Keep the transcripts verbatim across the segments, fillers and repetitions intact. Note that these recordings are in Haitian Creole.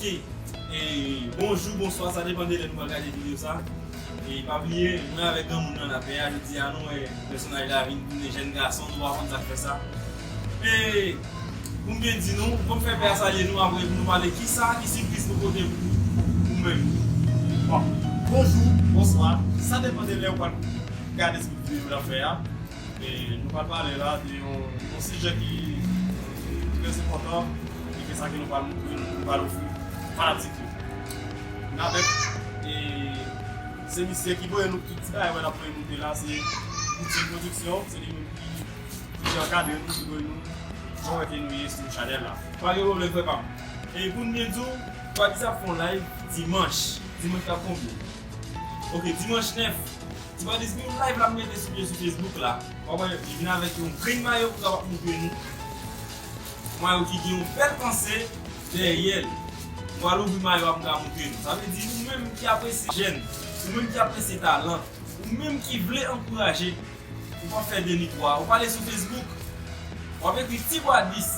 Ok. E, bonjou, bonswa, sa depann de lè nou pral gade videyo sa. E pa bliye, mwen avèk granmoun nan lapè a, jodi a nou wè pèsonaj la vin tounen jèn gason, nou pa konn sa k fè sa. E pou m byen di nou, pou m fè pè a salye nou, apre pou nou pale kisa ki sipriz nou pote pou ou menm. Bon, bonjou, bonswa, sa depann de lè ou pral gade videyo n ap fè a. E nou pral pale la de yon, yon sijè ki trè enpòtan, e ke sa ke nou pral, nou pral ofri fanatik yo. N avèk, e, se misye ki voye nou tout ti bagay wè n ap voye moute la, se Boutik Pwodiksyon, se li menm ki, ki ankadre nou, ki voye nou jan w wè ke nou ye sou chanèl la. Pa gen pwoblèm, frè pa m. E pou n byen di w, Ti Badis ap fè yon live dimanch. Dimanch k ap konbyen? Ok, dimanch nèf. Ti Badis gen yon live l ap mete sou pye sou Facebook la. W ap wè, li vin avèk yon grenn mayo pou kapab montre nou. Mayo ki gen yon bèl panse dèyè l. M pral ouvri mayo a pou m ka montre nou. Sa vle di, ou menm ki apresye jèn, ou menm ki apresye talan, ou menm ki vle ankouraje, ou pa fè de ni twa, ou pa ale sou Facebook, w ap ekri Ti Badis.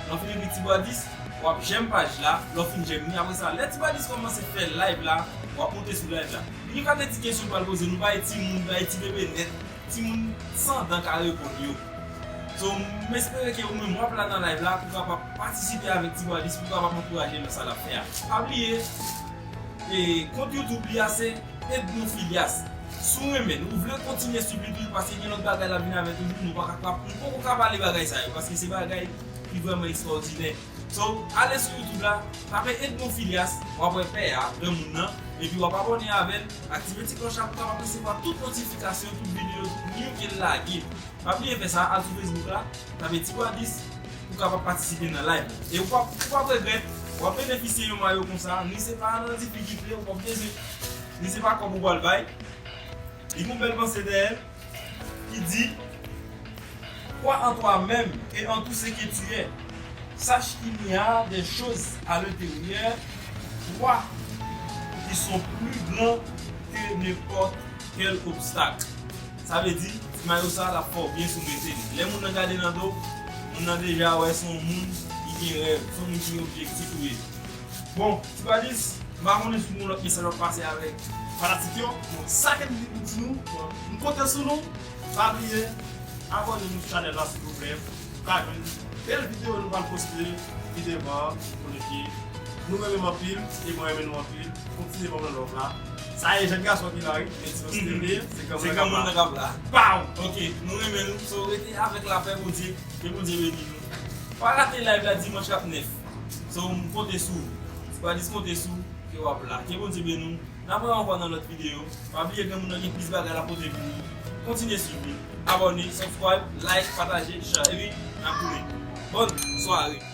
Lè w fin ekri Ti Badis, w ap jèm paj la. Lè w fin jèm li, apre sa, lè Ti Badis kòmanse fè live la, w ap monte sou live la. Gen kantite kesyon m pral poze nou, bay timoun, bay ti bebe nèt, timoun san dan ka reponn yo. So, m espere ke ou menm w ap la nan live la pou kapab patisipe avèk Ti Badis, pou kapab ankouraje l nan sa l ap fè a. Pa bliye, e, kont YouTube li a se Edmond Filias. Si w renmen l, ou vle kontinye swiv li toujou, paske gen lòt bagay l ap vin avè toujou, nou pa ka, nou poko ka pale bagay sa yo, paske se bagay ki vrèman ekstraòdinè. So, ale sou YouTube la, tape Edmond Filias, w ap wè pè a, granmoun nan, epi w ap abòne avè l, aktive ti klòch la pou w kapab resevwa tout notifikasyon, tout videyo, tout new ke l lage. Pa bliye fè sa, al sou Facebook la, tape Ti Badis pou w kapab patisipe nan live la. E ou p ap, ou p ap regrèt, w ap benefisye yon mayo konsa, ni se pa nan difikilte, ou p ap bezwen, ni se pa kòb ou pral bay. Li gen yon bèl panse dèyè l ki di, Crois en toi-même et en tout ce que tu es. Sache qu'il y a des choses à l'intérieur toi qui sont plus grands que n'importe quel obstacle. Sa vle di, ti mayo sa l ap fè w byen si w mete li. Lè moun nan gade nan do w, moun nan deja wè se yon moun ki gen rèv, se yon moun ki gen objektif ou ye. Bon, Ti Badis, m pa konnen si w gen yon lòt mesaj w ap pase avèk fanatik yo. Bon, sa ke m gen pou di nou, bon, m konte sou nou. Pa bliye, abòne nou sou chanèl la, silvouplè. Ou ka jwenn bèl videyo nou pral poste pi devan an. Konnen ke nou renmen m anpil, e mwen renmen nou anpil. Kontinye ban mwen love la. Sa e jèn gason ki la, wi. Men ti mesye li ye, se granmoun nan k ap la. Pow! Ok, nou renmen nou. So, rete avèk lapè Bondye. Ke Bondye beni nou. Pa rate live la dimanch k ap nèf. So, m konte sou ou. Ti Badis konte sou ou, ke w ap la. Ke Bondye beni w. N ap wè ankò nan lòt videyo. Pa bliye granmoun nan gen plis bagay l ap pote pou nou. Kontinye swiv li. Abòne, subscribe, like, pataje, share. Epi, n ap tounen. Bòn sware.